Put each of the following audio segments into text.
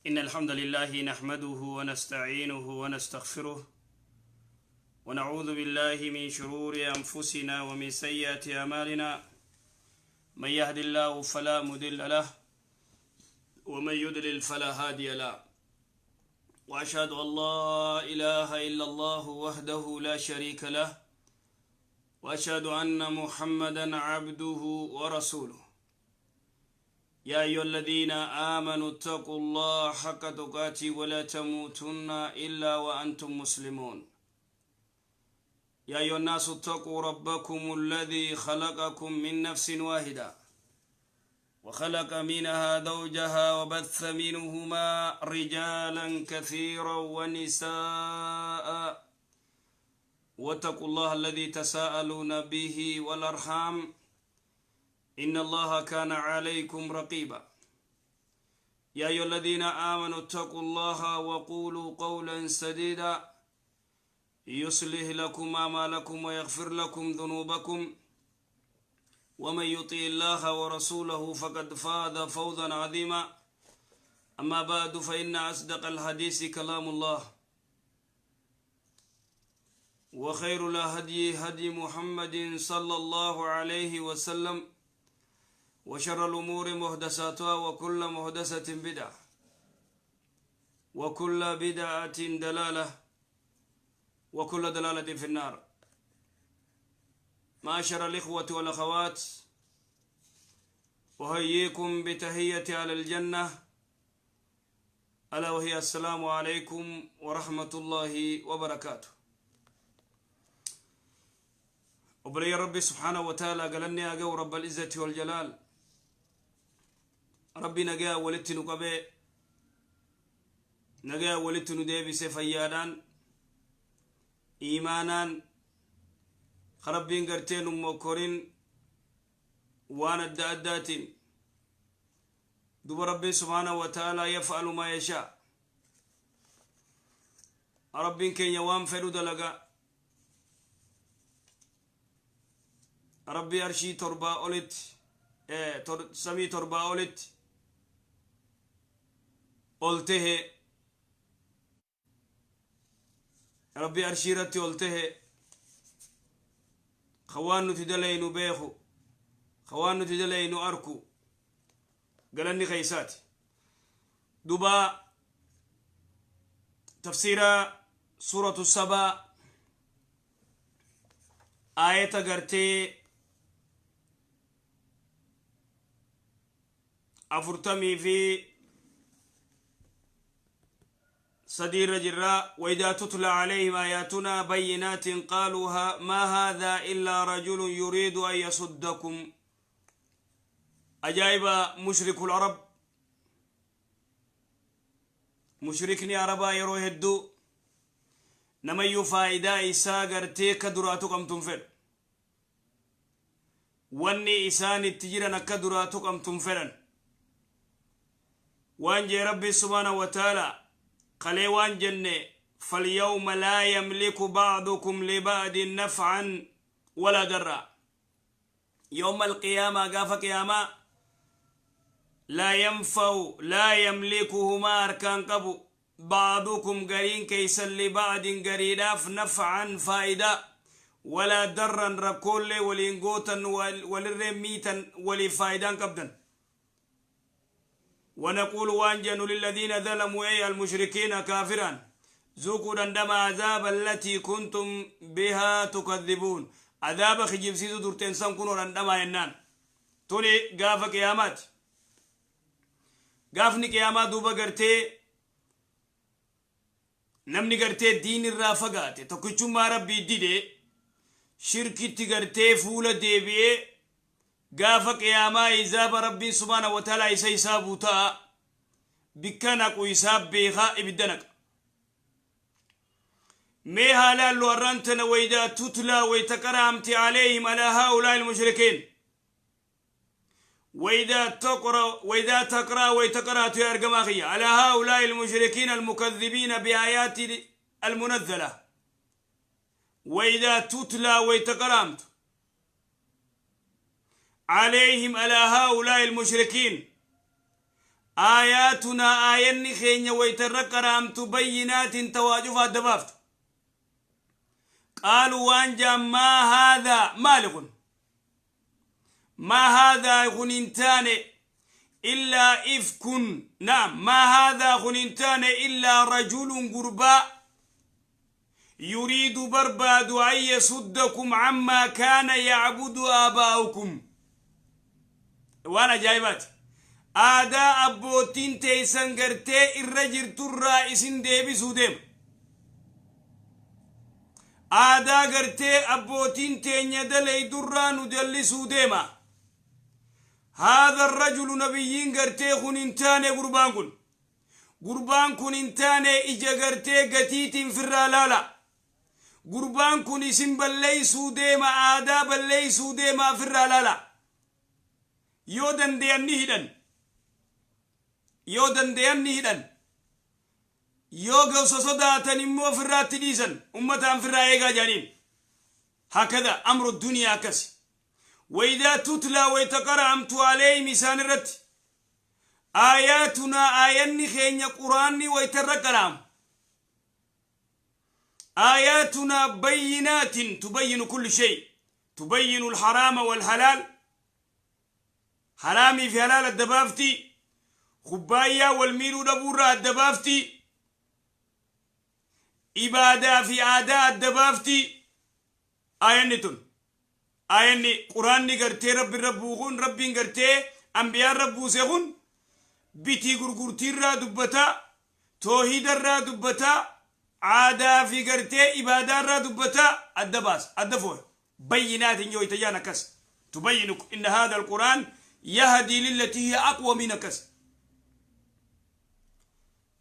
إن الحمد لله نحمده ونستعينه ونستغفره ونعوذ بالله من شرور أنفسنا ومن سيئات أعمالنا من يهد الله فلا مضل له ومن يضلل فلا هادي له وأشهد أن لا إله إلا الله وحده لا شريك له وأشهد أن محمدا عبده ورسوله يا أيها الذين آمنوا اتقوا الله حق تقاته ولا تموتن إلا وأنتم مسلمون يا أيها الناس اتقوا ربكم الذي خلقكم من نفس واحدة وخلق منها زوجها وبث منهما رجالا كثيرا ونساء واتقوا الله الذي تساءلون به والأرحام إن الله كان عليكم رقيبا يا أيها الذين آمنوا اتقوا الله وقولوا قولا سديدا يصلح لكم أعمالكم ويغفر لكم ذنوبكم ومن يطع الله ورسوله فقد فاز فوزا عظيما أما بعد فإن أصدق الحديث كلام الله وخير الهدي هدي محمد صلى الله عليه وسلم وشر الأمور محدثاتها وكل محدثة بدعة وكل بدعة دلالة وكل دلالة في النار. معاشر الإخوة والأخوات، أحييكم بتحية على الجنة، ألا وهي السلام عليكم ورحمة الله وبركاته. وبلي ربي سبحانه وتعالى قالني أجو رب العزة والجلال ربي نجا ولدت نقبي نجا ولدت ندبي سفيادان إيمانا خربين قرتين ومكورين وانا الداداتين دوب ربي سبحانه وتعالى يفعل ما يشاء. ربي كن يوام فلو دلقا ربي أرشي تربا أولت سمي تربا أولت قلته ربي أرشي رتي قلته خوان تدلين بيخو خوان تدلين أركو قالني خيسات دبا تفسير سورة السبا آية قرتي أفرتمي في صدير جراء وإذا تتلى عليهم آياتنا بينات قالوا ما هذا إلا رجل يريد أن يصدكم. أجايب مشرك العرب مشركني عربا يروه الدو نميو فائدة إسا قرتي كدراتو قمتم فل واني إسان التجيرنا كدراتو قمتم فلن وانجي ربي سبحانه وتعالى قليوان جنة فاليوم لا يملك بعضكم لبعض نفعا ولا ضرا. يوم القيامة قاف قيامة لا ينفع لا يملكهما أركان قبو بعضكم قرين كيسا لبعض قريداف نفعا فائدة ولا ضرا ركول ولينقوتا وللرميتا ولفائدان قبدا. ونقول وانجن للذين ظلموا أي المشركين كافرا ذوقوا دندم عذاب التي كنتم بها تكذبون. عذاب خجيب سيزو دورتين سنكونوا دندم ينان توني قاف قيامات قافني قيامات دوبا قرتي نمني قرتي دين الرافقات تكوچو ما ربي ديدي شركي تقرتي فولة ديبيه قاف قياما إذاب ربي سبحانه وتعالى إسا إسابو تا بكنك وإساب بيخا إبدنك ميها لالو أرانتنا وإذا تتلى ويتكرامت عليهم على هؤلاء المشركين وإذا تقرأ وإذا تقرأ ويتقرأ تيارقماخية على هؤلاء المشركين المكذبين بآيات المنزلة وإذا تتلى ويتكرامت عليهم على هؤلاء المشركين Aayaatunaa aayanni keenya wayta irra qara'amtu bayyinaatin ta waa cufa adda baaftu. Qaaluu waan ja'an maa haadhaa maali kun? Maa haadhaa kun hin taane illaa ifkun naam maa haadhaa kun hin taane illaa rajulun gurbaa yuriidu barbaadu an yasuddakum ammaa kaana yacbudu aabaa'ukum. Waan ajaa'ibaati. Aadaa abbootiin teessan gartee irra jirturraa isin deebisuu deema. Aadaa gartee abbootiin teenya daleeydurraa nu jallisuu deema. Haadha rajulu nabiyyiin gartee kun hin taane gurbaan kun. Gurbaan kun hin taane ija gartee gatiitiin firraa laala. Gurbaan kun isin balleeysuu deema, aadaa balleeysuu deema, firraa laala. Yoo dandeeyan ni hidhan. Yoo dandeeyan ni hidhan. Yoo gosa sodaatan immoo firraatti dhiisan, ummataan firraa eegaa jedhaniin. Hakada amru duniyaa akkasi. Waydaa tutlaa wayta qara'amtu aleeyhim isaan irratti aayaatunaa aayanni keenya quraanni wayta irra qara'amu aayaatunaa bayyinaatin tubayyinu kulli shay tubayyinu alharaama walhalaal haraamii fi halaal adda baafti, kubbaayyaa wal miidhuu dhabuurraa adda baafti, ibaadaa fi aadaa adda baafti. Aayanni tun aayanni quraanni gartee rabbi irra bu'u kun rabbiin gartee ambiyaan irra buuse kun bitii gurgurtiirraa dubbata, toohidarraa dubbata, aadaa fi gartee ibaadaarraa dubbata, adda baasa, adda fooya. Bayyinaatiin yoo itti akkas tubayyinu inna haadha alquraan yahdii lillatii hiya aqwamiin akkas.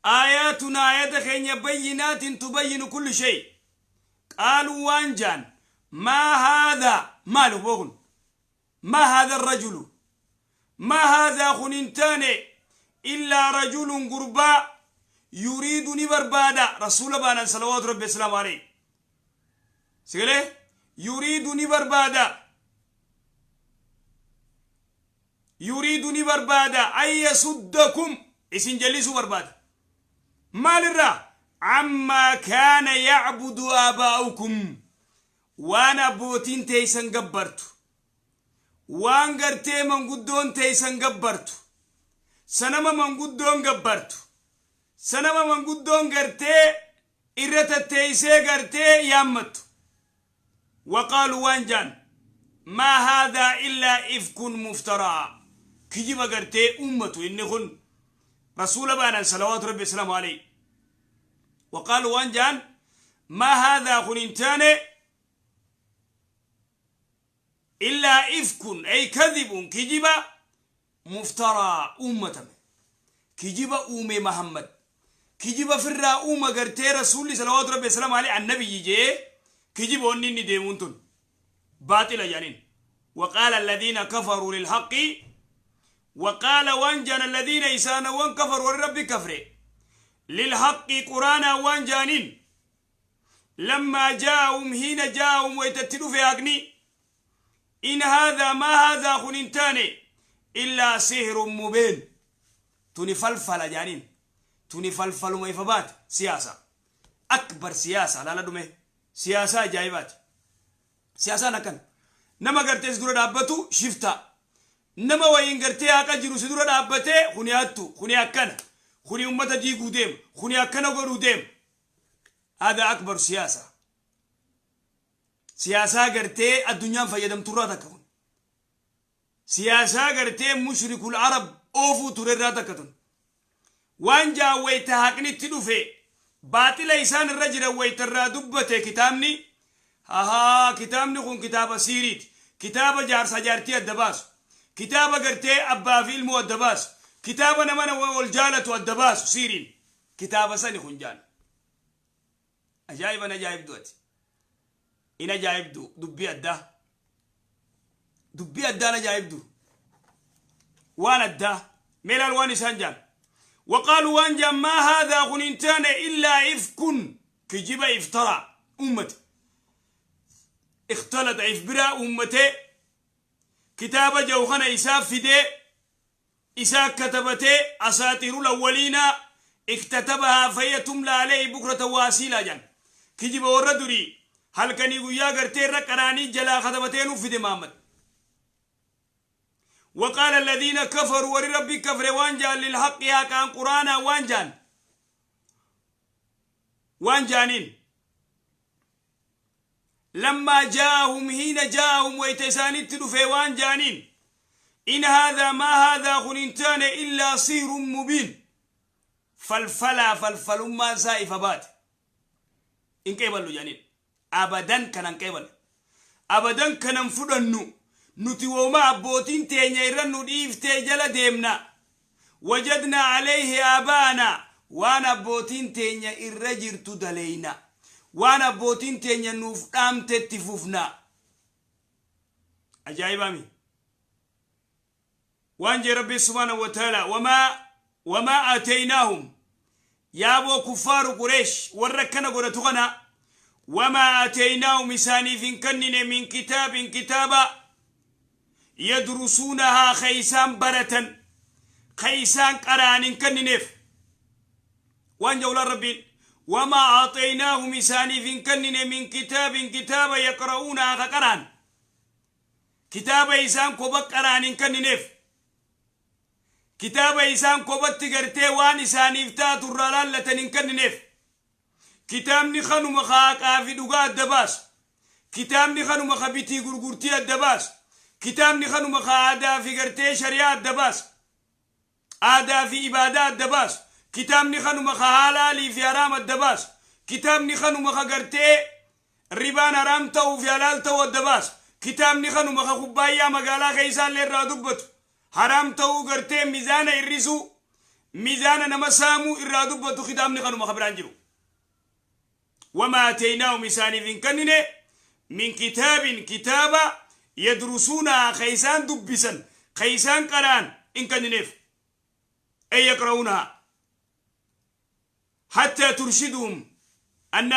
Aayaatuna aayata keenya bayyinaatiin tubayyinu kulli shay. Qaaluu waan jaan maa haadha maali huboo kun maa haadha arrajulu maa haadhaa kun hin taane illaa rajulun gurbaa yuriidu ni barbaada rasuula baanan salawaatu rabbi wasalaamu alayhi sigalee yuriidu ni barbaada yuriidu ni barbaada an yasuddakum isin jallisuu barbaada maalirraa ammaa kaana yacbudu aabaa'ukum waan abbootiin teeysan gabbartu waan gartee manguddoon teeysan gabbartu sanama manguddoon gabbartu sanama manguddoon gartee irra tatteeysee gartee yaammattu. Waqaaluu waan jaan maa haadhaa illaa ifkun muftaraa kijiba gartee ummatu inni kun rasuula baanan salawaatu rabbi wasalaamu alayhi. Waqaaluu waan jaan maa haadhaa kun hin taane illaa ifkun ay kadhibun kijiba muftaraa uummatame kijiba uume Mahammad kijiba firraa uuma gartee rasuulli salawaatu rabbi wasalaamu alayhi annabiyyi jee kijiba onni inni deemuun tun baaxila jedhaniin. وقال الذين كفروا للحق وقال وانجان الذين إسانا وان كفروا ورب كفر للحق قرانا وانجانين لما جاءهم حين جاءهم ويتتلوا في أغني إن هذا ما هذا خننتاني إلا سحر مبين توني فلفل جانين توني فلفل ما يفبات سياسة أكبر سياسة لا لا دمه سياسة جايبات سياسة نكن nama gartee si dura dhaabbatu shifta nama wayiin gartee haqa jiru si dura dhaabbatee kuni hattu kuni akkana kuni ummata diiguu deema kuni akkana godhuu deema. Hada akbar siyaasa siyaasaa gartee addunyaan fayyadamturraa takka kun siyaasaa gartee mushrikul arab oofuu turerraa takka tun waan jaa wayta haqnitti dhufe baaxila isaan irra jiran waytarraa dubbate kitaabni ahaa kitaabni kun kitaaba siiriiti kitaaba jaarsa jaartii adda baasu kitaaba gartee abbaa fi ilmoo adda baasu kitaaba nama wal jaalatu adda baasu siiriin kitaaba sani kun jaan ajaa'iban ajaa'ibdu ati in ajaa'ibdu dubbii addaa dubbii addaan ajaa'ibdu waan addaa meelaal waan isaan jaan وقالوا وان جان ما هذا خننتان إلا إفك كجب افترى أمتي اختلط إفبرا أمتي كتاب جوخنا إساف فدي Isaa katabatee asaatiirul awwaliinaa iktatabahaa fahiya tumlaa alayhi bukratan wa asiilaa jedhan. Kijiba warra durii halkanii guyyaa gartee irra qaraanii jalaa katabatee nuuf fide Muhammad. وقال الذين كفروا وري ربي كفر وان جان للحق يا كان قرانا وان جان وان جانين لما جاءهم حين جاءهم ويتساني تدفي وان جانين إن هذا ما هذا خننتان إلا صير مبين فالفلا فالفل ما سائف بات إن كيبلو جانين أبدا كان كيبل أبدا كان فدنو nuti wooma abbootiin teenya irra nu dhiiftee jala deemna wajadnaa alayhi aabaana waan abbootiin teenya irra jirtu daleyna waan abbootiin teenya nuuf dhaamtetti fufna. Ajaa'ibami waan jee Rabbi subhaanahu wa ta'ala wamaa aataynaahum yaaboo kuffaaru Qureesh warra akkana godhatu kana wamaa aataynaahum isaaniif hin kennine min kitaabin kitaaba يدرسونها خيسان برة خيسان قران كننف وان جول ربي وما أعطيناهم إساني كنن من كتاب كتابا يقرؤونها قران كتاب إسان كوبك قران كننف كتاب إسان كوبك تغرتي وان إساني فتات الرلالة كننف كتاب نخنو مخاك في دقاء الدباس كتاب نخنو مخابتي غرغرتي الدباس كتابني خنو مخا آدا في قرتي شريعة دباس آدا في إبادات دباس كتابني خنو مخا حلالي في حرام الدباس كتابني خنو مخا قرتي ربان حرام تو في حلال تو الدباس كتابني خنو مخا خبايا مقالا خيسان للرا دبت حرام تو قرتي ميزان الرسو ميزان نمسامو الرا دبت كتابني خنو مخا برانجرو وما أتيناهم إساني في كنني من كتاب كتابا يدرسونها خيسان دبسا خيسان قران إن كننف أي يقرؤونها حتى ترشدهم أن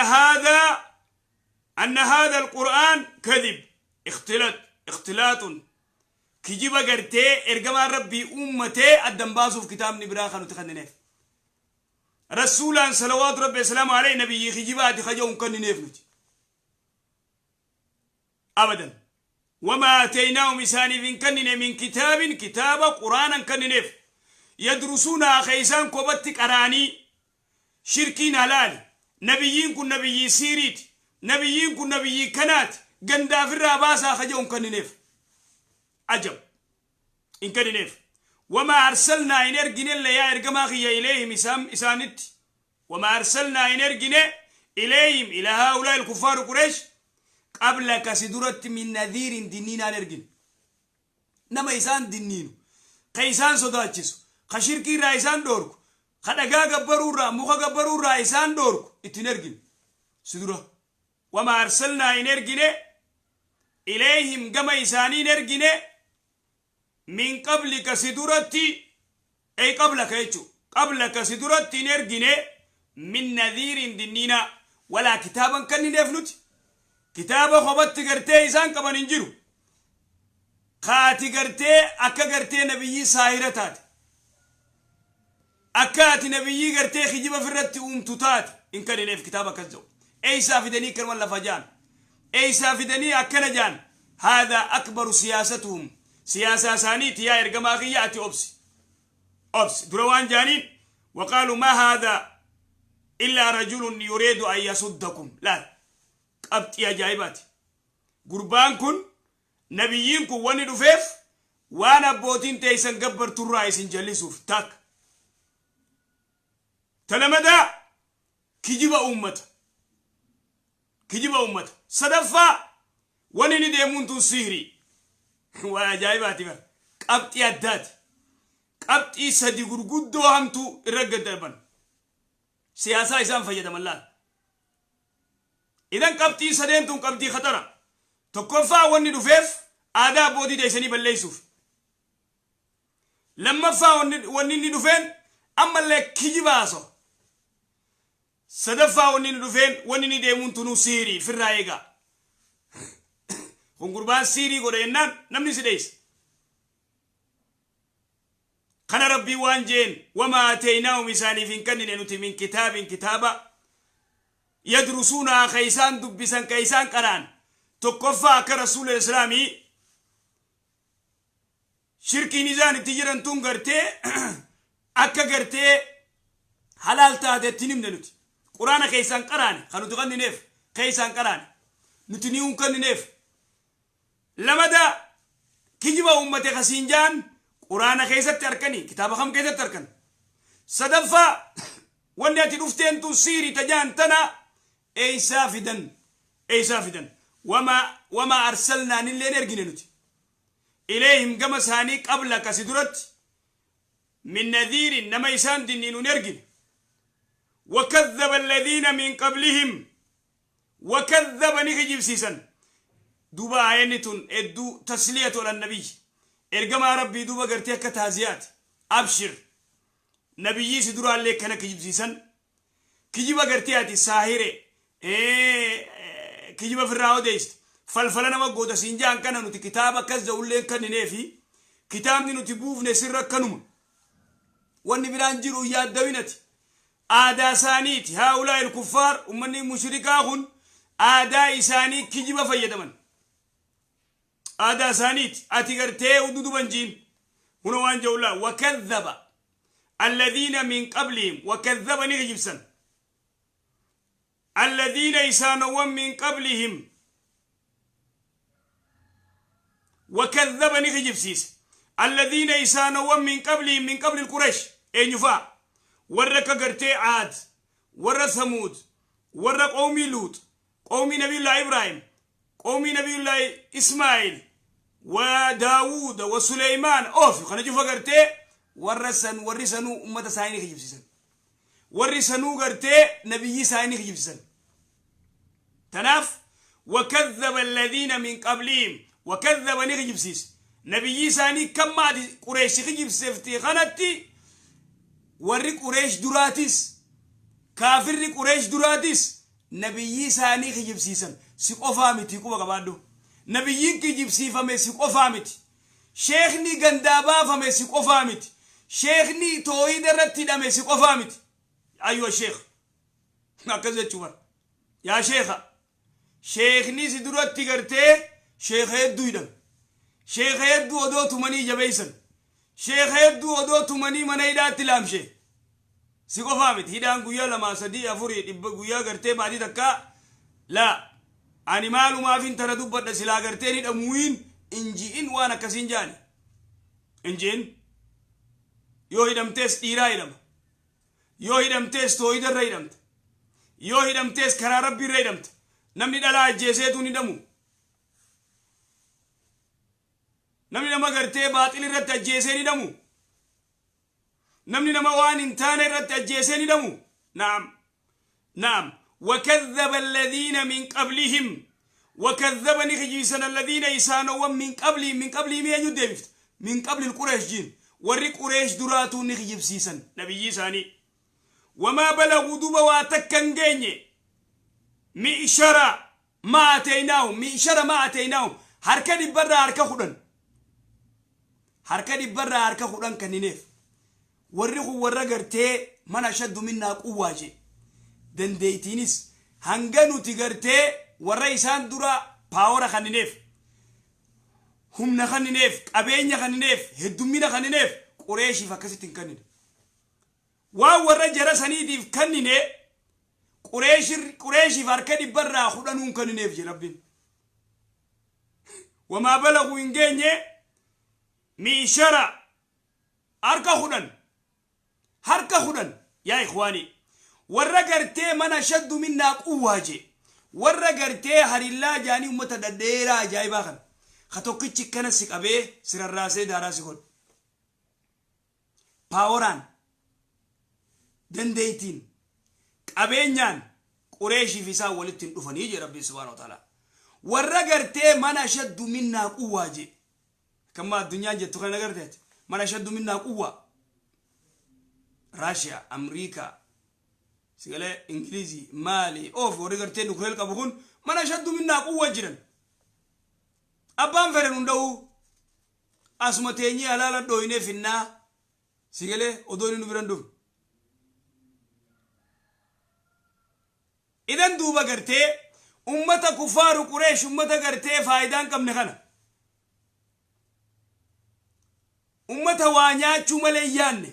هذا القرآن كذب اختلاط كجيب قرتي إرجما ربي أمتي الدنباسو في كتاب نبراخ نتخننف رسولا صلوات ربي السلام عليه نبي خجيبات خجون كننف أبدا وما أتيناهم إساني من كنن من كتاب كتاب قرآنا كننف يدرسون خيسان كوبتك أراني شركين هلال نبيين كن نبيي سيريت نبيين كن نبيي كنات قندافر راباسا خجون كننف عجب إن كننف وما أرسلنا إن إرجن إلا يا إرجماخي إليهم إسانت وما أرسلنا إن إرجن إليهم إلى هؤلاء الكفار قريش قبلك سدرت من نذير دينين أرجن نما إنسان دينينو قيسان صداتشيسو خشيركي رايسان دورك خدقا قبرورا مخا قبرورا إنسان دورك اتنرجن سدرة وما أرسلنا إنرجن إليهم كما إنسانين أرجن من قبلك سدرت أي قبلك يجو قبلك سدرت إنرجن من نذير دينينا ولا كتابا كان نفنوت كتابة خبت قرتي إنسان كمان إنجرو خاتي قرتي أكا قرتي نبيي ساهرة تات أكاتي نبيي قرتي خجيبة فرت أمتو تات إن كان نف كتابة كذو أي سافدني كان ولا فجان أي سافدني أكنا جان هذا أكبر سياستهم سياسة سانيت يا إرجماغية أبسي أبس دروان جانين وقالوا ما هذا إلا رجل يريد أن يصدكم لا qabxii ajaa'ibaati. Gurbaan kun nabiyyiin kun wanni dhufeef waan abbootiin teessan gabbarturraa isin jallisuuf takka. Talamadaa kijiba uummata. Kijiba uummata. Sadaffaa wanni inni deemuun tun sihrii. Waan ajaa'ibaati bara. Qabxii addaati. Qabxii sadi gurguddoo hamtuu irra gaddarban. Siyaasaa isaan fayyadaman laala. إذن قبطي سدين تون قبطي خطرة تكفى وني دفيف آداء بودي ديسني بليسوف لما فا وني دفين أما اللي كيجباسو صدفا وني دفين وني ديمون تنو سيري في الرايقة خنقربان سيري قد إنان نمني سديس Kana Rabbii waan jeen wamaa aataynaahum isaaniif hin kennine nuti min kitaabin kitaaba yadrusuunaa ka isaan dubbisan, ka isaan qara'an. Tokkoffaa, akka Rasuula Islaamii shirkiin isaan itti jiran tun gartee akka gartee halaal taatetti hin himne. Nuti Quraana keessaan qaraane kan nuti kennineef, keessaan qaraane nuti ni hin kennineef. Lamada, kijiba ummate kasiin jaan Quraana keessatti harkanii kitaaba kam keessatti harkan? Sadaffaa, wanni ati dhufteen tun siirii tajaan tana eeysaa fidan? Eeysaa fidan? Wamaa arsalnaan illeen ergine nuti ilayhim gama isaanii qabla kasi duratti min nadhiirin, nama isaan dinniinu hin ergine. وكذب الذين من قبلهم، وكذب ni kijibsiisan. Duuba aayanni tun hedduu تسلية النبي, ergamaa Rabbii duuba gartee akka taaziyaati. Abshir, nabiyyii si duraallee kana kijibsiisan. Kijiba gartee ati saahire, kijiba firraa odeessite, falfala nama goota siin jaan kana nuti kitaaba akkas ja'ullee kennineefi. Kitaabni nuti buufne sirra kanuma, wanni biraan jiru yaaddawinati. Aadaa isaaniiti. هؤلاء الكفار, ummanni mushrikaa kun aadaa isaanii kijiba fayyadaman, aadaa isaaniiti. Ati gartee ududuban jiin huna waan ja'ullaa وكذب الذين من قبلهم، وكذب ni kijibsan الذين isaanowwan من قبلهم، وكذب ni kijibsiise الذين isaanowwan من قبلهم، من قبل القريش. Eenyufaa? Warra akka gartee Aad, warra Samuud, warra qawmii Luut, qawmii Nabiyullaa Ibraahim, qawmii Nabiyullaa Ismaa'il wa Daawuda wa Suleymaan oof kana cufa gartee warra san, warri sanuu ummata isaanii kijibsiisan, warri sanuu gartee nabiyyi isaanii kijibsiisan. Tanaaf وكذب الذين من قبلهم، وكذب ni kijibsiise nabiyyi isaanii. Kan maati Qureeshi kijibsiifti kanatti warri Qureesh duraatis, kaafirri Qureesh duraatis nabiyyi isaanii kijibsiisan. Si qofaa miti, quba qabaadhu. Nabiyyiin kijibsiifame si qofaa miti. Sheekni gandaa baafame si qofaa miti. Sheekni toohida irratti hidhame si qofaa miti. Ayyoo sheek, akkas jechuu bara. Yaa sheeka, sheekni si duratti gartee sheeka hedduu hidhame, sheeka hedduu odoo tumanii jabeeysan, sheeka hedduu odoo tumanii mana hidhaatti laamshe. Si qofaa miti. Hidhaan guyyaa 2, 3, 4, 100 guyyaa gartee baatii takkaa laa ani maalumaaf tana dubbadha silaa garteen hidhamuun inji'in waan akkasiin jaani inji'in. Yoo hidhamtees dhiiraa hidhama, yoo hidhamtees tooyidarra hidhamta, yoo hidhamtees karaa Rabbiirra hidhamta. Namni dhalaa ajjeeseetu hin hidhamu. Namni nama gartee baaxil irratti ajjeesee hin hidhamu. Namni nama waan hin taane irratti ajjeesee hin hidhamu. نعم نعم. وكذب الذين من قبلهم، وكذب ni kijibsiisan الذين isaanowwan من قبلهم، من قبلهم eenyu deebift? من قبل القريش jiin. Warri Qureesh duraatuu ni kijibsiisan nabiyyi isaanii. وما بلغوا, duba waa takka hin geenye, معشار ما آتيناهم، معشار ما آتيناهم, harka dhibbarraa harka 10, harka dhibbarraa harka 10 kannineef. Warri kun warra gartee من أشد منا قوة je dandeeytiinis hanga nuti gartee warra isaan dura power kannineef, humna kannineef, qabeenya kannineef, heddummina kannineef, Qureeshiif akkasitti hin kennine. Waan warra jara saniitiif kennine Qureeshiif harka dhibbarraa 10uun kennineef je Rabbiin. وما بلغوا hin geenye معشار harka 10, harka 10. Yaa إخواني, warra gartee من أشد منا قوة je, warra gartee harillaa jaanii ummata dhadheeraa ajaa'ibaa kana ka tokkichi kana si qabee si rarraasee daaraa si godhe, poweraan, dandeeytiin, qabeenyaan Qureeshiif isaan walitti hin dhufanii je Rabbiin سبحانه وتعالى. Warra gartee من أشد منا قوة je, kamma addunyaan jettu kana agarteet, من أشد منا قوة, Raashiyaa, Amriikaa, sigalee Ingilizii maali oof, warri gartee nuclear qabu kun من أشد منا قوة jiran. Abbaan fedhan hunda'uu asuma teenyee halaala dhooyinee finnaa. Si galee odoo inni nu biran dhufne. Idan duuba gartee ummata kuffaaru Qureesh ummata gartee faayidaa hin qabne kana. Ummata waa nyaachuu malee hin yaanne.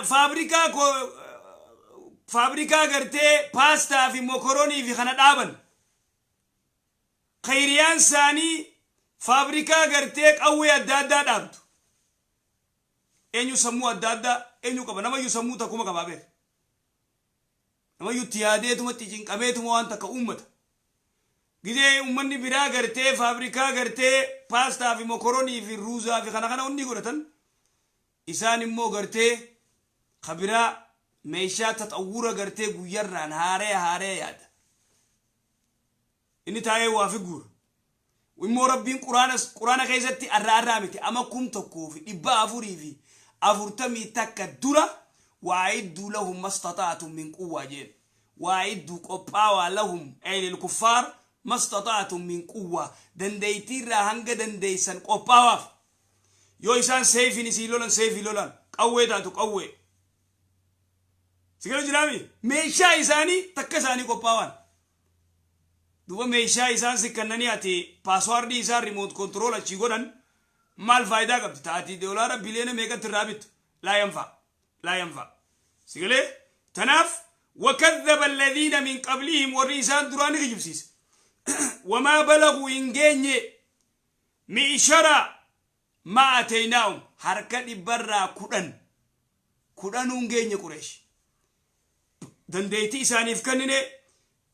Faabrikaa faabrikaa gartee paastaa fi mokoronii fi kana dhaaban. Kayriyaan isaanii faabrikaa gartee qawwee adda addaa dhaabdu. Eenyu sammuu adda addaa eenyu qaba? Namayyuu sammuu takkuma qabaa beeka. Namayyuu itti yaadeetuma itti cinqameetuma waan takka uummata. Gizee uummanni biraa gartee faabrikaa gartee paastaa fi mokoronii fi ruuzaa fi kana kana hundi godhatan, isaan immoo gartee ka biraa meeshaa taxawwura gartee guyyarraan haaraya haaraya yaada. Inni taa'ee waa fi guura. Immoo Rabbiin quraana keessatti arra arraa miti ama 1441 dura waa'idduu lahum mastaxa'atum min quwwaa jeen. Waa'idduu qophaawaa lahum ay lil kuffaar mastaxa'atum min quwwaa, dandeeytiirraa hanga dandeeysan qophaawaaf. Yoo isaan seeyfiin isii lolan seeyfii lolaan, qawwee taatu qawwee. Si gala jiraami? Meeshaa isaanii takka isaanii qophaawaan. Duuba meeshaa isaan si kennanii ati paaswaardii isaan remote control achii godhan maal faayidaa qabdi? Taati doolaara biliyoona meeqatti irraa bittu? Laa yanfaa. Laa yanfaa. Si galee? Tanaaf wakadhaba alladhiina min qablihim, warri isaan duraa ni kijibsiise. Wamaa balaguu hin geenye mi'shara maa ateynaahum, harka 10% kudhanuu hin geenye Qureesh. Dandeettii isaaniif kennine,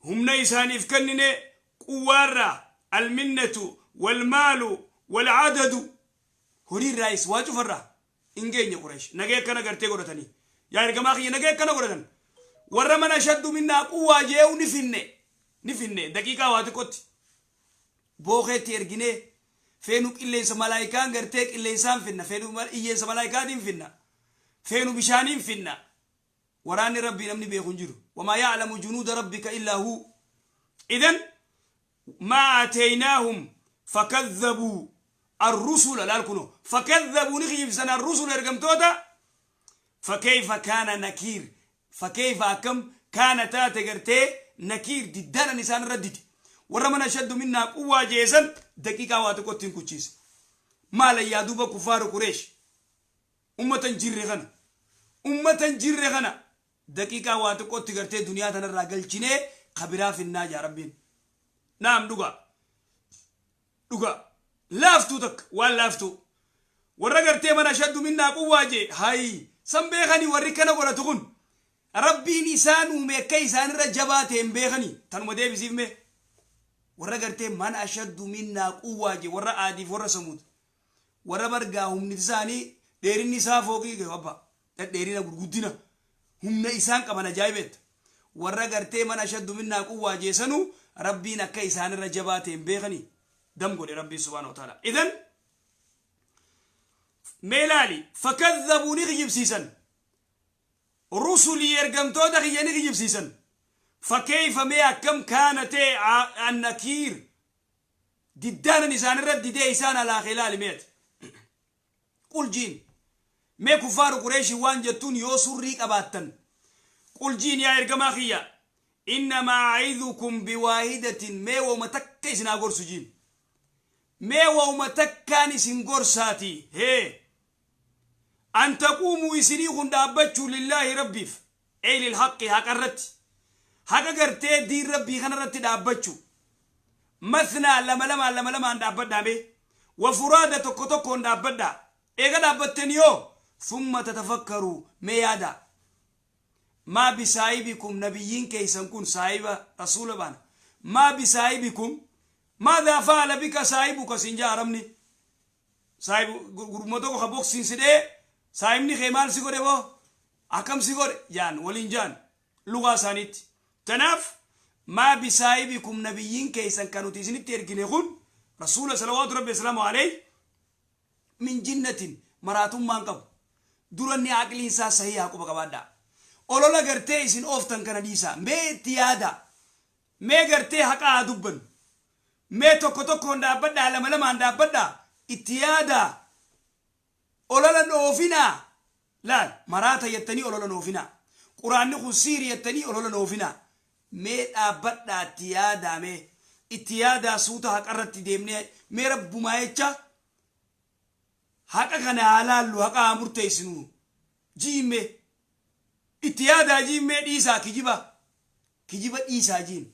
humna isaaniif kennine, quwwaarraa alminnatu walmaalu walcadadu, horiirraayis waa cufarraa hin geenye Qureesh. Nagee akkana gartee godhatanii. Yaa ergamaa kiyya, nagee akkana godhatan. Warra mana shaddu minnaa quwwaa jee'u ni finne. Ni finne daqiiqaa waa xiqqootti. Bookeetti erginee feenu qilleensa malaayikaan gartee qilleensaan finna, feenu iyyeensa malaayikaatiin finna, feenu bishaaniin finna. Waraanni Rabbii namni beeku hin jiru. Wamaa ya'lamu junuuda rabbika illaa huu. Idan maa aataynaahum fakadhabuu arrusula, laal kunoo, fakadhabuu ni kijibsan arrusula ergamtoota. Fakeyfa kaana nakiir, fakeyfa akkam kaana taate gartee nakiir diddaanan isaan irra dide. Warra mana shaddu minnaa quwwaa jeesan daqiiqaa waa xiqqootti hin kuchiise. Maal yaa duuba kuffaaru Qureesh ummata hin jirre kana, ummata hin jirre kana daqiiqaa waa xiqqootti gartee duniyaa tanarraa galchinee ka biraa finnaa jaa Rabbiin. Naam, dhugaa dhugaa laaftuu takka waan laaftuu warra gartee mana shaddu minnaa quwwaa jee hayi san beekanii. Warri kana godhatu kun Rabbiin isaan uume akka isaanirra jabaa ta'e hin beekanii. Tanuma deebisiif mee warra gartee man ashaddu minnaa quwwaa jee, warra Aadiif warra Samuud, warra bargaa humni isaanii dheerinni isaa fooqii gahu abba dhedheerina gurguddina humna isaan qaban ajaa'ibeetta. Warra gartee man ashaddu minnaa quwwaa jeesanuu Rabbiin akka isaanirra jabaa ta'e hin beekanii. Dam godhe Rabbiin subhaanahu wa ta'ala. Idan mee ilaali, fakadhabuu ni kijibsiisan, rusulii ergamtoota kiyya ni kijibsiisan. Fakkeeyfa mee akkam kaana ta'e annakiir diddaanan isaanirra didee isaan halaake. Ilaali meeti, qul jiin mee kuffaaru Qureeshii waan jettuun yoo surrii qabaattan, qul jiin yaa ergamaa kiyya, innamaa a'idukum biwaahidatin, mee woma takka isin haa gorsu jiin, mee woma takkaan isin gorsaati hee, an taquumuu isinii kun dhaabbachuu lillaahi Rabbiif, ey lilhaqqi haqa irratti, haqa gartee diin Rabbii kana irratti dhaabbachuu, mathnaa lama lamaan lama lamaan dhaabbadhaa, mee wa furaada tokko tokkoon dhaabbadhaa. Eega dhaabbatten yoo thumma tatafakkaruu, mee yaadaa, maa bisaahibikum nabiyyiin keeysan kun saahiba rasuula baana, maa bisaahibikum maadaa fa'ala bika saahibuka sin jaa arabni. Saahibu gurbuma tokko ka boksiin si dhee, saahibni kee maal si godhe boo, akkam si godhe jaan waliin jaan lugaa isaaniitti. Tanaaf maa bisaahibikum nabiyyiin keeysan kan nuti isinitti ergine kun rasuula salawaatu Rabbi wasalaamu alayhi min jinnatin maraatummaan qabu. Duranni aqliin isaa sahii haa quba qabaadhaa. Olola gartee isin ooftan kana dhiisaa, mee itti yaadaa, mee gartee haqaa haa dubbannu, mee tokko tokkoon dhaabbadhaa, lama lamaan dhaabbadhaa, itti yaadaa. Olola oofinaa. Laal maraata jettanii olola oofinaa. Quraanni kun siiri jettanii olola oofinaa. Mee dhaabbadhaa itti yaadaa, mee itti yaadaa, suuta haqarratti deemnee mee rabbumaa jecha haqa kana haa laallu, haqa haa murteessinu jiimme, itti yaadaa jiimmee, dhiisaa kijiba, kijiba dhiisaa jiin,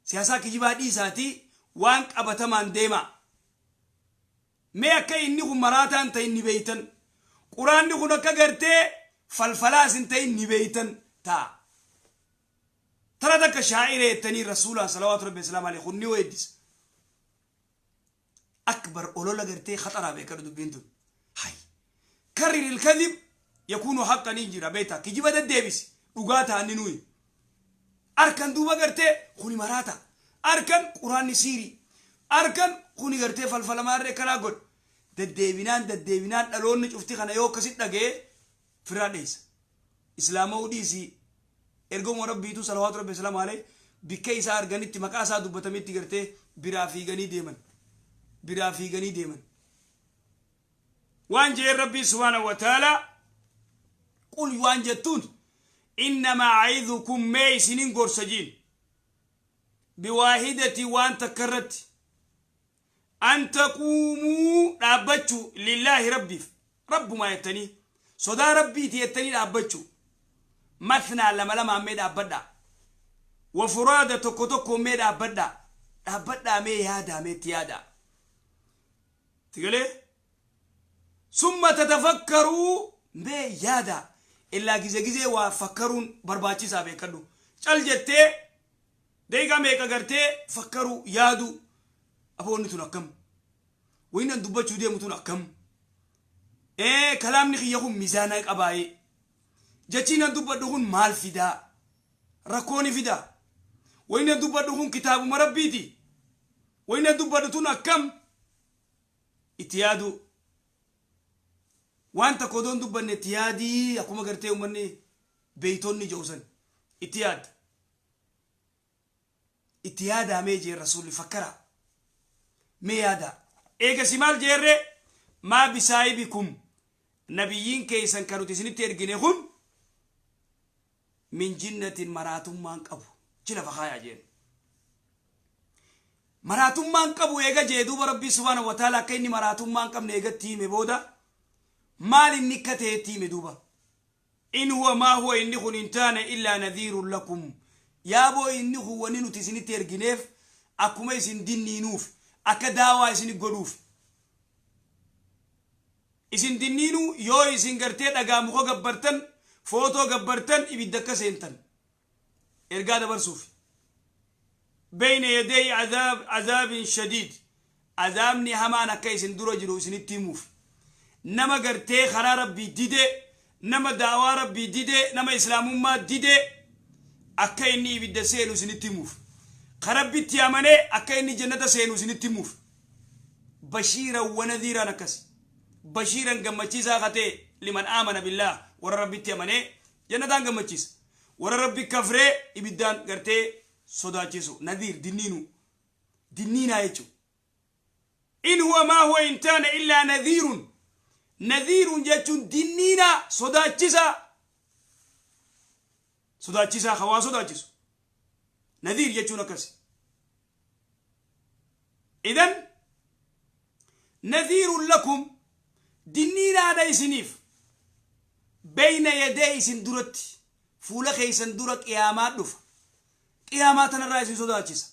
siyaasaa kijibaa dhiisaatii waan qabatamaan deemaa. Mee akka inni kun maraataan ta'in ni beeytan, quraanni kun akka gartee falfalaas hin ta'in ni beeytan ta'a. Tara takka shaa'ira jettanii rasuulaan salawaatu rabbi islaam alayhi kun ni weeddisa. Akbar olola gartee khaxaraa beekadhu dubbiin tun. Hay. كرر الكذب يكون حقا jira beektaa, kijiba deddeebisi dhugaa ta'anni nuyi. Arkan duuba gartee kuni maraata. Arkan quraanni siiri. Arkan kuni gartee falfalamaarree karaa godhe. Deddeebinaan deddeebinaan dhaloonni cufti kana yoo akkasit dhagee firraa dheessa. Islaama'uu dhiisii ergama rabbiitu salawaatu rabbi islaam alee bikka isaa arganitti maqaa isaa dubbatametti gartee biraa fiiganii deeman. Biraa fiiganii deeman. Waan jeen rabbii subhaanahu wa ta'ala, قل waan jettuun إنما أعظكم mee isinin gorsa jiin بواحدة waan takkarratti أن تقوموا dhaabbachuu لله rabbiif, rabbumaa jettanii sodaa rabbiiti jettanii dhaabbachuu, مثنى lama lamaan mee dhaabbadhaa, وفرادى tokko tokko mee dhaabbadhaa, dhaabbadhaa mee yaadaa, mee itti yaadaa tigalee, ثم تتفكروا mee yaadaa. Illaa gize gizee waa fakkaruun barbaachisaa beekadhu. Cal jettee deeqa meeqa gartee fakkaruu yaadu, aboonni tun akkam, wayinan dubbachuu deemu tun akkam, kalaamni kiyya kun mizaana qabaayee, jechiinan dubbadhu kun maal fidaa, rakkooni fidaa, wayinan dubbadhu kun kitaabuma rabbiiti, wayinan dubbadhu tun akkam, itti yaadu. Waan takka odoon dubbanne itti yaadii, akkuma gartee uummanni beeytonni jedhu itti yaadda. Itti yaadaa mee jeen rasuulli, fakkara mee yaada. Eegasi maal jeerre? ما بصاحبكم nabiyyiin keeysan kan nuti isinitti ergine kun من جنة maraatummaan qabu chi lafa kaayaa jeen. Maraatummaan qabu eega jee duuba rabbii subhaanahu wa ta'ala akka inni maraatummaan qabne eegatti hime booda maal inni akka ta'etti hime duuba. إن هو ما هو inni kun hin taane إلا نذير لكم. Yaaboo inni kun wanni nuti isinitti ergineef akkuma isin dinniinuuf, akka daawaa isin godhuuf. Isin dinniinuu yoo isin gartee dhagaa muka gabbartan, footoo gabbartan, ibidda akka seentan ergaa dabarsuuf. بين يدي عذاب عذاب شديد azaabni hamaan akka isin dura jiru isinitti himuuf. Nama gartee karaa rabbii dide, nama daawaa rabbii dide, nama islaamummaa dide akka inni ibidda seenu isinitti himuuf, karabbitti amanee akka inni jannata seenu isinitti himuuf. بشيرا ونذيرا akkas بشيرا gammachiisaa katee لمن آمن بالله warra rabbitti amanee jannataan gammachiisa, warra rabbi kafree ibiddaan gartee sodaachisu. نذير dinniinu, dinniinaa jechu. إن هو ما هو hin taane إلا نذير. نذير jechuun dinniinaa, sodaachisaa, sodaachisaa hawaa sodaachisu نذير jechuun akkasi. إذن نذير لكم dinniinaadha isiniif بين يدي isin duratti, fuula keeysan dura qiyaamaa dhufa, qiyaamaa tanarraa isin sodaachisa.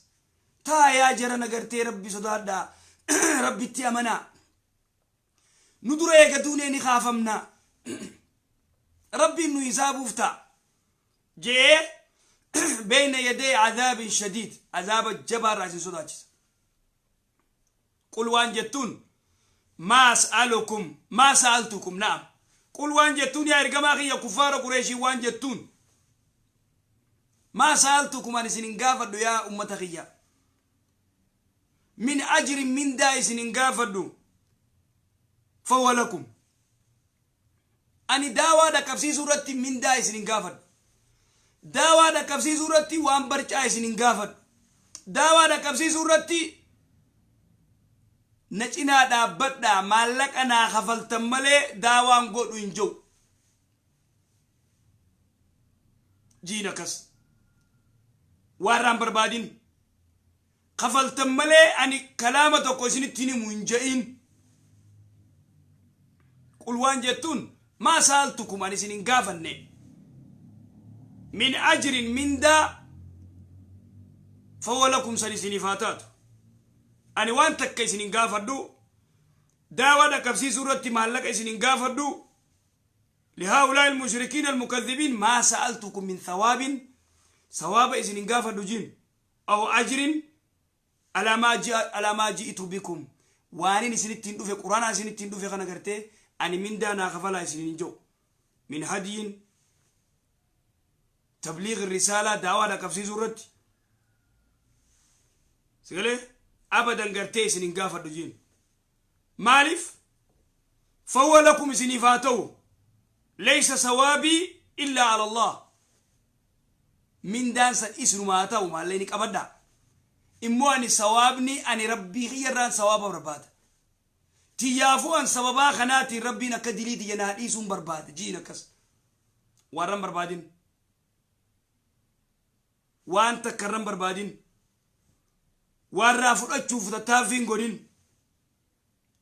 Taa yaa jara nagartee rabbi sodaadhaa, rabbitti amanaa, nu dura eega duunee ni kaafamnaa, rabbiin nu hisaabuuf ta'a jee بين يدي عذاب شديد azaaba jabaarraa isin sodaachisa. قل waan jettuun ما أسألكم ما سألتكم نعم قل waan jettuun yaa ergamaa kiyya kuffaara qureeshii waan jettuun ما سألتكم an isin hin gaafadhu yaa ummata kiyya من أجر mindaa isin hin gaafadhu فهو لكم ani daawaa dhaqqabsiisuu irratti mindaa isin hin gaafadhu, daawaa dhaqqabsiisuu irratti waan barcaa isin hin gaafadhu, daawaa dhaqqabsiisuu irratti Na cinaa dhaabbadhaa, maallaqa naa kafaltan malee daawaan godhu hin jiru jiin. Akkas waarraan barbaadin, kafaltan malee ani kalaama tokko isinitti himu hin je'in. Qul waan jettuun, ما سألتكم, ani isin hin gaafanne, من أجر, mindaa, فهو لكم, san isiniif haa taatu. Ani waan takka isin hin gaafadhu, daawaa dhaqqabsiisuu irratti maallaqa isin hin gaafadhu. لهؤلاء المشركين المكذبين ما سألتكم من ثواب, ثواب إسن hin jiin, أو أجر على ما جئت بكم, waanin isinittiin dhufe, quraana isinittiin dhufe kana gartee ani mindaa naa kafalaa isin hin jiru. من هدي, تبليغ الرسالة, daawaa dhaqqabsiisuu irratti sigalee abadan gartee isin hin gaafadhu jiin. Maaliif? فهو لكم, isiniif haa ta'u. ليس ثوابي إلا على الله, mindaan san isinuma haa ta'u, maallee ni qabadha. Immoo ani sawaabni ani Rabbii kiyyarraan sawaaba barbaada. Tiyyaafuu an sababaa kanaatiin Rabbiin akka dilii tiyya naa dhiisuun barbaada jiin. Akkas warran barbaadin, waan takka irran barbaadin, warraa fudhachuuf tattaaffiin godhin.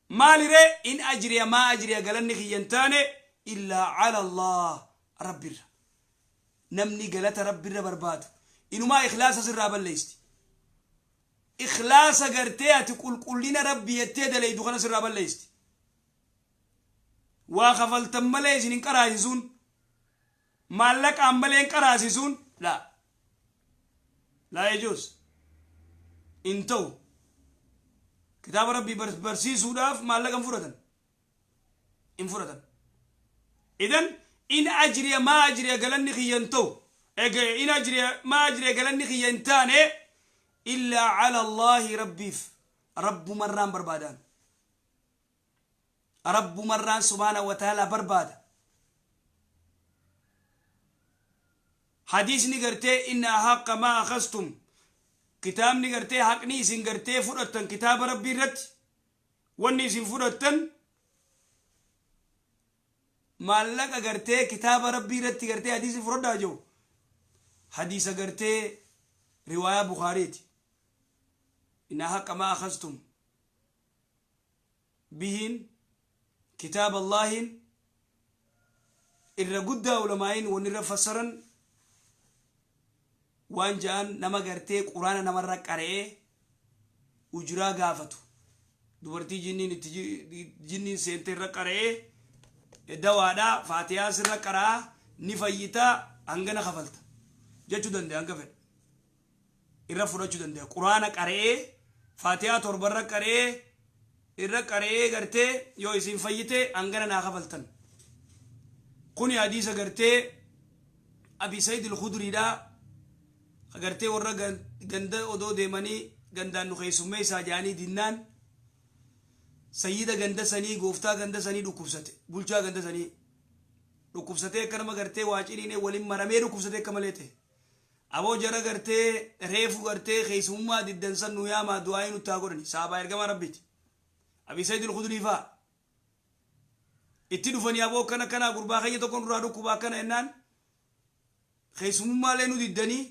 Maaliree? إن أجري, ما أجري, galanni kiyyan taane, إلا على الله, Rabbirra. Namni galata Rabbirra barbaadu inumaa ikhlaasa sirraa balleeysti. Ikhlaasa gartee ati qulqullina Rabbi jettee dalaydu kana sirraa balleeysti. Waa kafaltan malee isin hin qaraasisuun, maallaqaan malee hin qaraasisuun, لا لا يجوز, in ta'u. Kitaaba Rabbii barsiisuudhaaf maallaqa hin fudhatan, hin fudhatan. إذن إن أجري, ما أجري, galanni kiyyan ta'u, إن أجري, ما أجري, galanni kiyya hin taane, إلا على الله, Rabbiif, Rabbumarraan barbaadaan, Rabbumarraan سبحانه وتعالى barbaada. Hadiisni gartee إن أحق ما أخذتم, kitaabni gartee haqni isin gartee fudhattan kitaaba Rabbii irratti wanni isin fudhattan, maallaqa gartee kitaaba Rabbii irratti gartee hadiisi fudhadhaa jiru, hadiisa gartee riwaayaa Bukaariiti. إن أحق ما أخذتم به كتاب الله. Irra guddaa ulamaayin wanni irra fassaran waan ja'an, nama gartee quraana namarra qara'ee ujuraa gaafatu, dubartii jinniin itti jinniin seente irra qara'ee, dawaadhaa faatiyaa sirra qara'aa, ni fayyitaa, hangana kafalta jechuu danda'a, hanga fedhe irra fudhachuu danda'a. Quraana qara'ee, faatiyaa torbarra qara'ee, irra qara'ee gartee yoo isin fayyite hangana naa kafaltan. Kuni hadiisa gartee Abi Said al-Khudriidha. Gartee warra ganda odoo deemanii gandaan nu keessummeessaa jedhanii dinnaan, sayyida ganda sanii, gooftaa ganda sanii dhukkubsate, bulchaa ganda sanii dhukkubsatee, akka nama gartee waa ciniinee waliin maramee dhukkubsatee akka malee ta'e. Aboo jara gartee reefu gartee keessummaa diddansan nu yaamaa, du'aa'ii nuttaa godhani. Saabaa ergamaa Rabbiiti, Abi Said al-Khudrii faa itti dhufanii, aboo akkana kanaa gurbaa keenya tokko duraa dhukkuba akkana jennaan, keessummaalee nu diddanii,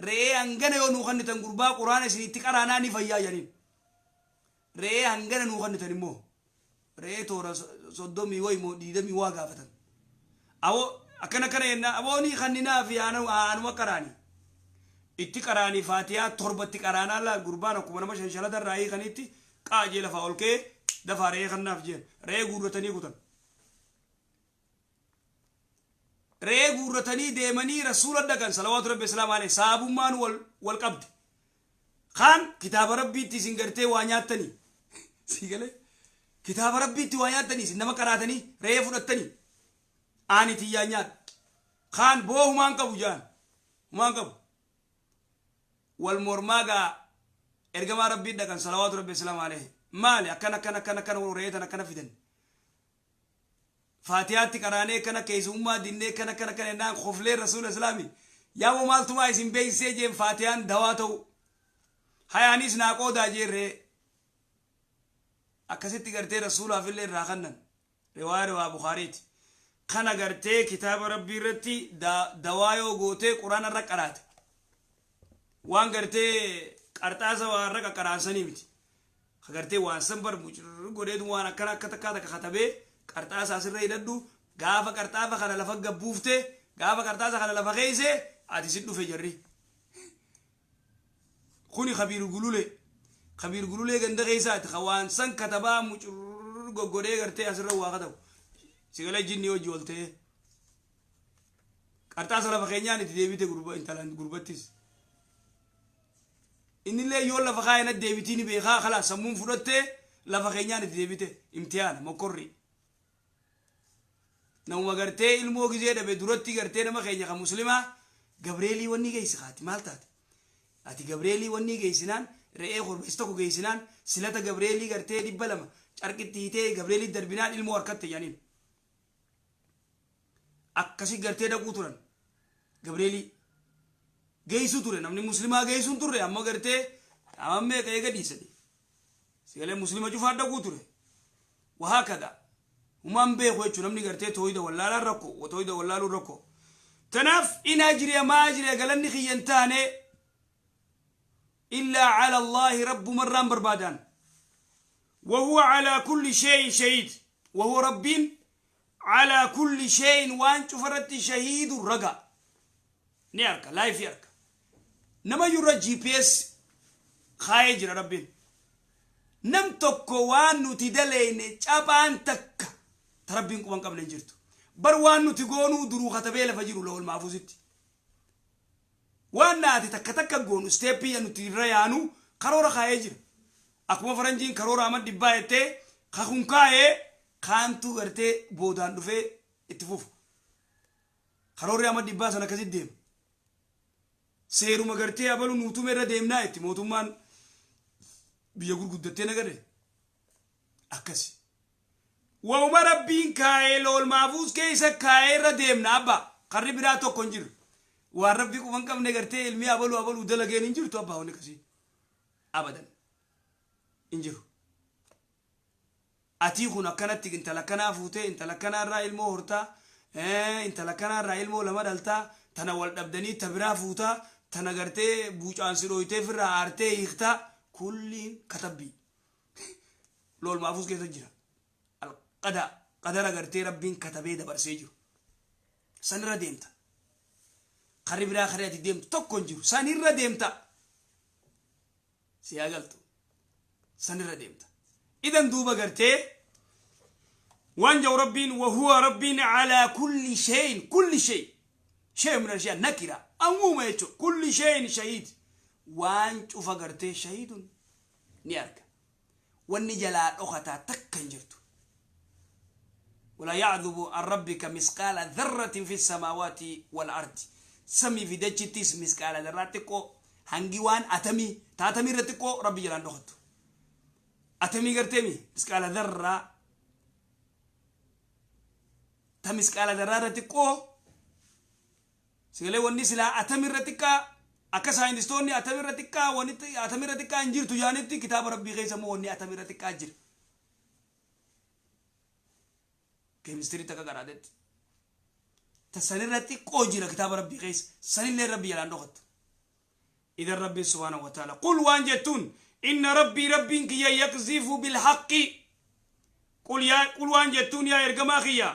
re'ee hangana yoo nuu kennitan gurbaa quraana isin itti qaraanaa ni fayyaa jedhaniin. Re'ee hangana nuu kennitan immoo re'ee toora 30 wayi moo 20 waa gaafatan. Aboo akkana kana jennaan, aboo ni kanninaa fi anuma qaraani itti qaraanii, faatiyaa torbatti qaraanaa laal, gurbaan akkuma nama shanshalata irraa hiikanitti qaajee lafaa ol ka'ee, dafaa re'ee kannaaf jeen. Re'ee guurratanii kutan. Re'ee guurratanii deemanii Rasuula dhaqan صلوات ربي وسلامه عليه. Saabummaan wal qabde kaan kitaaba Rabbiitti isin gartee waa nyaattanii, si galee, kitaaba Rabbiitti waa nyaattanii, isin nama qaraatanii re'ee fudhattanii, ani tiyyaa nyaadha. Kaan boo humaan qabu jaan, humaan qabu. Wal mormaa gaa ergamaa Rabbii dhaqan صلوات ربي وسلامه عليه. Maali akkana akkana akkana akkana re'ee tan akkana fidan, faatiyaatti qaraanee kana keessummaa dinnee kana kana kana jennaan, koflee Rasuula Islaami, yaa maaltumaa isin beeksisee jeen, faatiyaan dawaa ta'u hayaanis naa qoodaa jeerree. Akkasitti gartee rasuulaaf illee irraa kannan. Riwaaya riwaa Bukaariiti. Kana gartee kitaaba rabbii irratti dawaa yoo gootee quraana irra qaraate. Waan gartee qarxaasa waa irra qaqqaraansanii miti. Ka gartee waan san bar godheetu waan akkana akka takkaa takka katabee qarxaasa asirra hidhadhu. Gaafa qarxaafa kana lafa gabbuufte, gaafa qarxaasa kana lafa keeyse, ati si dhufe jarri. Kuni kabiir gululee. Kabiir gululee ganda keessaati. Ka waan san katabaa mucurr goggodhee gartee asirra waa katabu. Sigalee jinni hojii ol ta'ee. Qarxaasa lafa keenyaan itti deebite gurba intalaan gurbattis. Innillee yoo lafa kaayana deebitii ni beekaa, kalaas sammuun fudhattee lafa keenyaan itti deebite imtihaana mokkorri. Namuma gartee ilmoo gizee dhabe duratti gartee nama keenya kan muslimaa Gabreelii wanni geessi kaati maal taate? Ati Gabreelii wanni geessinaan, re'ee korbeessa tokko geessinaan, silata Gabreelii gartee 200 carqitti hiitee Gabreelii darbinaan ilmoo harkatte jedhaniin. Akkasi gartee dhaquu turan. Gabreelii geessuu ture, namni muslimaa geessuun turre. Amma gartee amma meeqa eega dhiisanii. Sigalee muslima cufaa dhaquu ture. Wahaakada. Humaan beeku jechuun namni gartee tooyida wallaalaan rakkoo, tooyida wallaaluun rakkoo. Tanaaf in ajriya maa ajriya, galanni kiyya hin taane, illaa cala Allaahi, rabbumarraan barbaadaan. وهو على كل شيء شهيد، وهو ربين على كل شيء waan cufarratti شهيد raga ni arka, live arka. Nama yurra GPS kaayee jira rabbiin. Nam tokko waan nuti daleyne caphaan takka ta rabbiin quban qabne hin jirtu. Bar waan nuti goonuu duruu katabee lafa jiru lawol maafuusitti. Waan naati takka takka goonu, step nuti irra yaanu karoora kaayee jira. Akkuma faranjiin karoora amma dhibbaa jettee kakun kaayee kaantu gartee boodaan dhufee itti fufu. Karoorri amma dhibbaa sana akkasitti deema. Seeruma gartee abalu nuutume irra deemnaa itti mootummaan biyya gurguddattee nagarre akkasi. Wauma rabbiin kaayee lool maafuus keessa kaayee irra deemna abba, karri biraa tokko hin jiru. Waan rabbii quban qabne gartee ilmi abaluu abaluu dalageen hin jirtu abbaa, wanni akkasii. Abadan hin jiru. Atii kun akkanatti intala akkanaa fuutee, intala akkanaa irraa ilmoo hortaa, intala akkanaa irraa ilmoo lama dhaltaa, tana wal dhabdanii ta biraa fuutaa, tana gartee buucaan si dhooytee firraa aartee hiiktaa, kulliin katabbii. Lool maafuus keessa jira. Alqadaa qadara gartee rabbiin katabee dabarsee jiru. Sanirra deemta. Karri biraa karri ati deemtu tokko hin jiru. Sanirra deemta. Si haa galtu. Sanirra deemta. Idan duuba gartee waan jau rabbiin وهو rabbiin على كل شيء، كل شيء، شيء من الأشياء نكرة أموما يجو، كل شيء شهيد، waan cufa gartee شهيد ni arga. Wanni jalaa dhokataa takka hin jirtu. ولا يعزب عن ربك مثقال ذرة في السماوات والأرض. Samii fi dachittis misqaala dharraa xiqqoo, hangi waan atamii taatamii irra xiqqoo rabbi jalaan dhokattu. Atamii garteemi misqaala dharraa, ta misqaala dharraa irra xiqqoo. Sigalee wanni silaa atamii irra xiqqaa, akka saayintistoonni atamii irra xiqqaa, wanni atamii irra xiqqaa hin jirtu jaanitti, kitaaba rabbii keessa immoo wanni atamii irra xiqqaa jira. Keemistirii takka qaraatetti. Ta sanirra xiqqoo jira kitaaba rabbii keessa, sanillee rabbi jalaan dhokattu. Idan rabbiin سبحانه وتعالى قل waan jettuun إن ربي rabbiin kiyya يقذف بالحق. قل yaa قل waan jettuun yaa ergamaa kiyya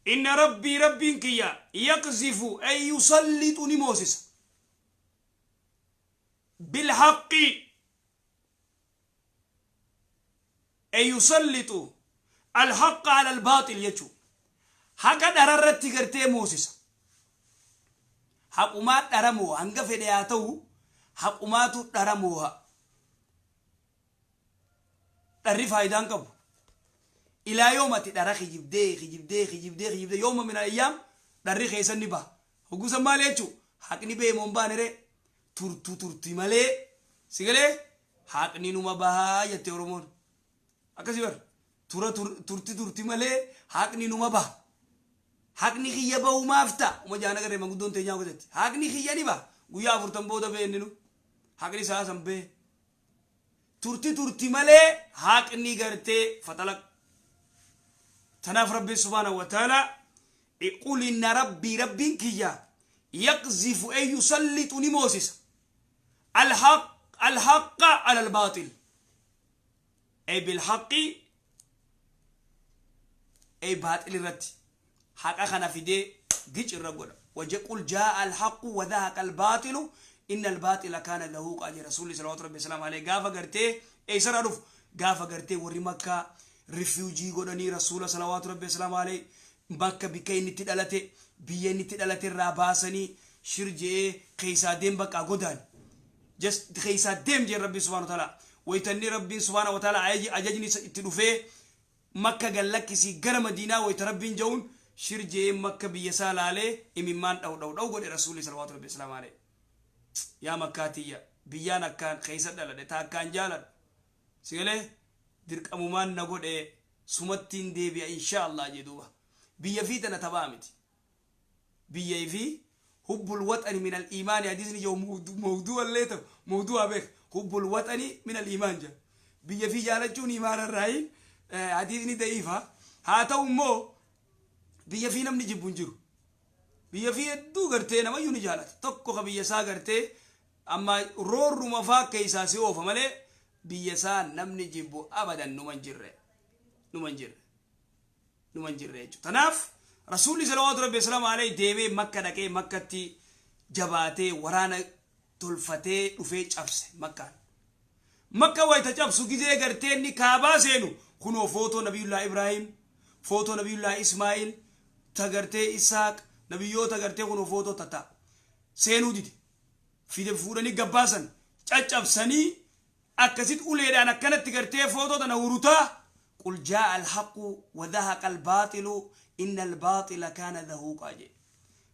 إن ربي rabbiin kiyya يقذف أي يسلط ni moosisa بالحق أي يسلط الحق على الباطل jechuu, haqa dhararratti gartee moosisa. Haqumaa dharamoo hanga fedhe haa ta'u, haqumaatu dharamooha. Dharri faayidaan qabu. Ilaa yoomati dhara kijibdee kijibdee kijibdee kijibdee, يوم من الأيام dharri keessan ni baha. Hogguusan maal jechuu? Haqni beemoon baanere turtu turti malee, sigalee haqni numa bahaa jette Oromoon. Akkasii bar tura turti turti malee haqni numa baha. Haqni kiyya bahu maaf ta'a? Uma jaana garee manguddoon teenyaa godhatti. Haqni kiyya ni baha. Guyyaa 40 booda bee inni nu. Haqni isaa san bee. Turti turti malee haqni gartee fatalaq. Tanaaf Rabbiin subhaanahu wa ta'ala qul inna rabbii, rabbiin kiyya, yaqzifu ay yusallitu, ni moosisa, alhaq alhaqqa ala albaaxil ay bilhaqqi ay baaxil irratti haqa kana fidee gic irra godha. Qul jaa'a alhaqqu wa dhahaqa albaaxilu inna albaaxila kaana zahuuqaa jedhe Rasuulli salawaatu rabbi wasalaamu alayhi. Gaafa gartee eessarraa dhufu, gaafa gartee warri Makkaa refugee godhanii Rasuula salawaatu rabbi wasalaamu alayhi bakka bikka inni itti dhalate, biyya inni itti dhalate irraa baasanii shir je'ee keessaa deem, bakka godaan just keessaa deem jeen. Rabbi subhaanahu wa ta'ala waytanni Rabbiin subhaanahu wa ta'ala ajajni itti dhufee Makka gallakkisii gara Madiinaa wayta Rabbiin ja'uun shir je'ee Makka biyya isaa laalee imimmaan dhaw dhaw dhaw godhe Rasuulli salawaatu rabbi wasalaamu alayhi. Yaa Makkaa tiyya, biyyaan akkaan keessa dhaladhe, ta akkaan jaaladhu, sigalee dirqamumaan na godhe, sumattiin deebi'a insha Allah jee. Duuba biyya fi tana taphaa miti. Biyya fi hubbul waxani min al iimaani hadiisni jedhu mawduu'allee ta'u mawduu'aa beek. Hubbul waxani min al iimaan jedha, biyya fi jaalachuun iimaana irraayi. Hadiisni da'iifa haa ta'u immoo biyya fi namni jibbu hin jiru. Biyya fi hedduu gartee namayyuu ni jaalata. Tokko ka biyya isaa gartee amma roorruma faa keessaa si oofa malee biyya isaa namni jibbu abadan numa hin jirre, numa hin jirre, numa hin jirre jechuudha. Tanaaf Rasuulli salawaatu rabbi wasalaamu alayhi deemee Makka dhaqee, Makkatti jabaatee, waraana tolfatee dhufee cabse Makkaan. Makka wayita cabsu gizee gartee inni Kaabaa seenu kunoo footoo Nabiyullaa Ibraahim, footoo Nabiyullaa Ismaa'il, ta gartee Isaaq, nabiyyoota gartee kunoo footoo tata seenuu dide. Fide fuudhanii gabbaasan caccabsanii akkasit uleedhaan akkanatti gartee footoo tana hurutaa. Qul jaa'a alhaqu wa dhahaqa albaaxilu inna albaaxila kaana dhahuuqaa jedhe.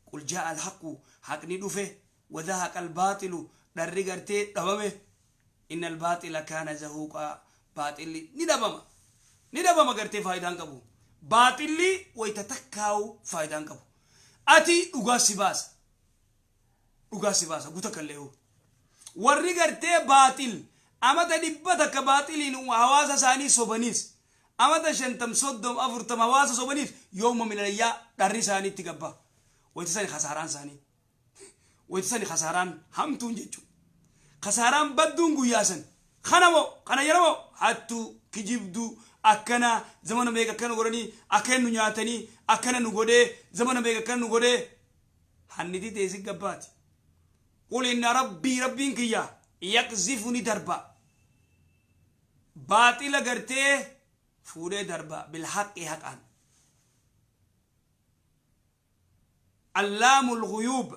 Qul jaa'a alhaqu, haqni dhufe, wa dhahaqa albaaxilu, dharri gartee dhabame, inna albaaxila kaana zahuuqaa, baaxilli ni dhabama, ni dhabama gartee faayidaan qabu. Baaxilli wayta takkaa'u faayidaan qabu. Ati dhugaa si baasa, dhugaa si baasa guta kalleehu. Warri gartee baaxil amata 100 baaxiliin hawaasa isaanii sobaniis, amata 50, 30, 40 hawaasa sobaniis, yooma minayyaa dharri isaanii itti gabba. Wayta sani kasaaraan isaanii, wayta sani kasaaraan hamtuun jechuudha. Kasaaraan badduun guyyaa san kana moo kana jedhamoo hattuu kijibduu akkana zamana meeqa akkana godhanii akkana nu nyaatanii akkana nu godhee zamana meeqa akkana nu godhee hanniti teessi gabbaati. Qul inna rabbii, rabbiin kiyya, yaqzifu, ni darba, baaxila gartee fuudhee darba, bilhaqqi, haqaan. Allaamul ghuyuub,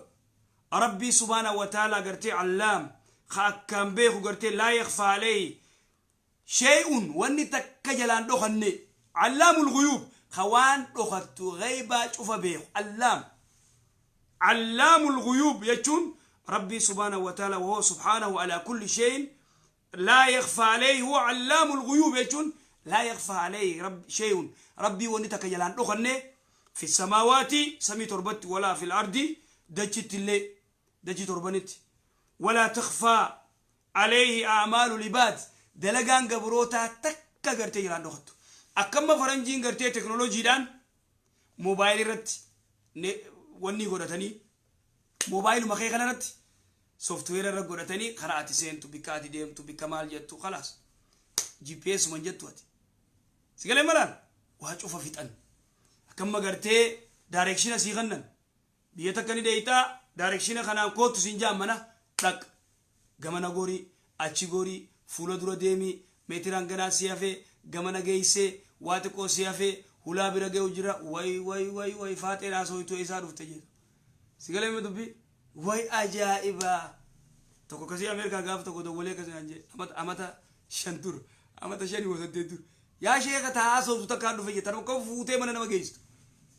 Rabbii subhaanahu wa ta'ala gartee allaam ka akkaan beeku gartee laa yakhfaa alayhi shay'un, wanni takka jalaan dhokanne. Allaamul ghuyuub, ka waan dhokattu ghaybaa cufa beeku. Allaamul ghuyuub jechuun Rabbii subhaanahu wa ta'ala. Wahuwa subhaanahu ala kulli shay'in laa yakhfaa alayhi, huwa allaamul ghuyuub jechuun laa yakhfaa alayhi shay'un, Rabbii wanni takka jalaan dhokanne, fi samaawaati, samii torbatti, walaa fil ardi, dachitti illee, dachii torbanitti. Walaa takhfaa alayhi a'maalu libaad, dalagaan gabrootaa takka gartee jalaan dhokattu. Akkamma faranjiin gartee teknooloojiidhaan moobaayilii irratti wanni godhatanii, moobaayiluma kee kana irratti software irra godhatanii, karaa ati seentu, bikka ati deemtu, bikka maal jettu, khalaas GPS man jettu ati sigalee malaan waa cufa fixan. Akkamma gartee direction sii kannan, biyya takka ni deeytaa, direction kanaan kootu siin jaan, mana dhaq, gamana gorii, achi gorii, fuula dura deemii, meetiraan ganaa si hafee, gamana geeysee, waa xiqqoo si hafee, hulaa bira ga'u jira. Way way way way, faaxeen haasooytuu eessaa dhufte jedhu sigalee ma dubbii. Way ajaa'ibaa! Tokko akkasii Ameerikaa gaaf tokko dawwalee akkasii naan jedhe amata 5 dura, amata 5 moo 8 dura. Yaa sheeka, taa'aa soobtu takkaan dhufe jettan akka fuutee mana nama geessitu.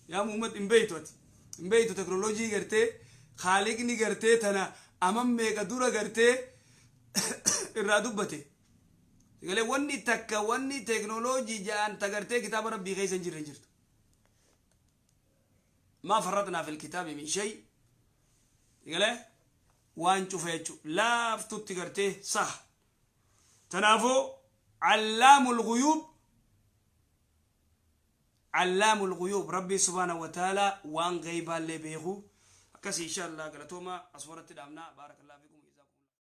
Yaa Muhammad, hin beeytu, ati hin beeytu teknooloojii gartee Haaliqni gartee tana aman meeqa dura gartee irraa dubbate. Galee wanni takka wanni teknooloojii ja'an ta gartee kitaaba Rabbii keessa hin jirre hin jirtu. Maa farraxnaa fil kitaabi min shay. Galee waan cufa jechuudha. Laaftutti gartee sah. Tanaafuu allaamul ghuyuub, allaamul ghuyuub, Rabbii subhaanahu wa ta'aalaa waan ghaybaallee beeku. Akkasii, insha Allah, galatooma. Asumarratti dhaabnaa. Baarakallahu fiikum.